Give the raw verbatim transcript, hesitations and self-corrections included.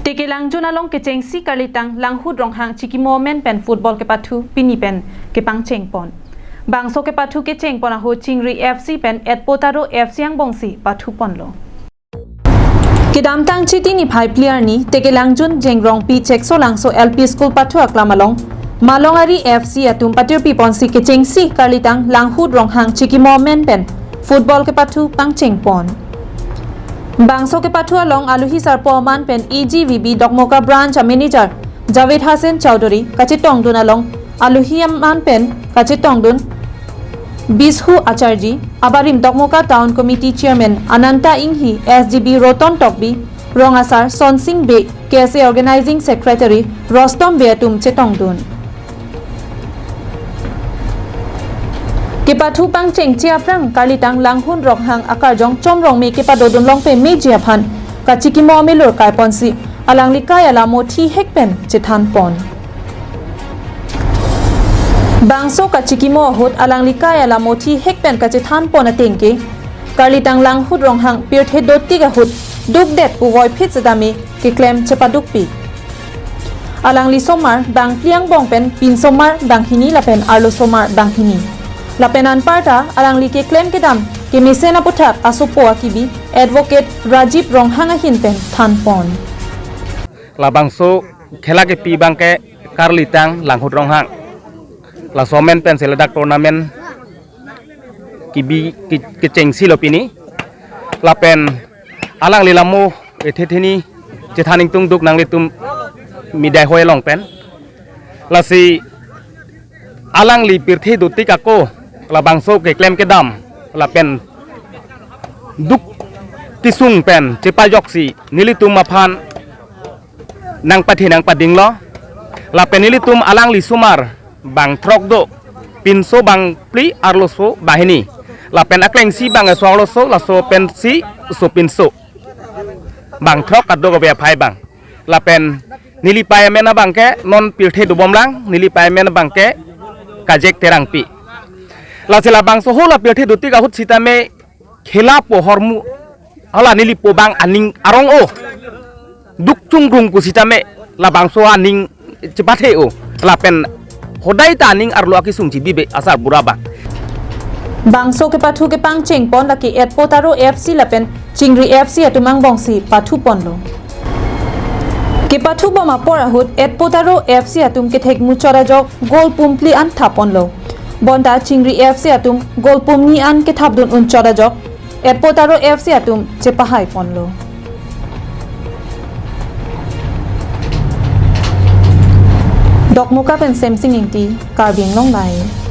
Tekelangjun along kechengsi Karlitang Langhut Ronghang chikimo amen pen football kepathu pini pen kepangcheng pon. Bangso kepathu kecheng pon ahut Chingri F C pen Etpotaro F C angbongsi pathu ponlo. Kedamtang Chiti niphai phli arni Tekelangjun Jengrongpi Cheksolangso L P School pathu aklam along Malongari F C atum patirpi ponsi kechengsi Karlitang Langhut Ronghang chikimo amen pen football kepathu pangcheng pon. Bangso kepathu along aluhi sarpo aman pen A G V B Dokmoka Branch a Manager Javed Hussain Chowdhury kachetongdun along aluhi aman pen kachetongdun Bishu Acharji, abarim Dokmoka Town Committee Chairman Ananta Inghi, S G B Roton Tokbi, Rong Asar Sonsing Bey, K S A Organizing Secretary Rostom Bey atum chetongdun. Kepathu pangchengche aphrang Karlitang Langhut Ronghang akarjong Chomrongme kepadodun longpe meji aphan kachikimo amelur kaiponsi alangli kai alamo thihek pen chethan pon. Bangso kachikimo ahut alangli kai alamo thihek pen kachethan pon ateng ke Karlitang Langhut Ronghang pirthe dotik ahut dukdet puvoiphit setame keklem chepadukpik. Alangli somar bang phli angbong pen pinsomar bang hini lapen arlosomar bang hini. Lapen anparta alangli keklem kedam kemesen aputhak asopo akibi Advocate Rajiv Ronghang ahin pen than pon. Labangso khela kepi abangke Karlitang Langhut Ronghang. Laso amen pensi ladak tournament kebi ke-, kechengsi lo pini. Lapen alangli lamo ethe theni chethan ingtungduk nanglitum media hoi along pen. Lasi alangli pirthe dotik ako labangso keklem kedam lapen duk kesung pen chepajoksi nelitum aphan nangpathe nangpadinglo. Lapen nelitum alangli somar bang throk do, pinso bang phli, arloso bang hini. Lapen aklengsi bang eso arloso, laso pensi sopinso. Bang throk kadokave aphai abang. Lapen neli pei amen abangke non pirthe dobomlang, neli pei amen abangke Kajek Terangpi. Lasi labangso hala pirthe dotik ahut sitame khela po hormu, hala neli po abang aning arong-o, duk chungrung pusitame labangso aning chepathe-o, lapen hodai ta aning arlo akesung chibibe asarbura abang. Bangso kepathu kepangcheng pon lake Etpotaro F C lapen Chingri F C atum angbongsi pathu ponlo. Kepathu bom apor ahut Etpotaro F C atum kethek muchot ajok goal pumphli an thap ponlo. Bonta Chingri F C atum goal pumni an kethapdun unchot ajok Etpotaro F C atum chepahai ponlo. Dokmoka pen Semsing Ingti, Karbi Anglong Live.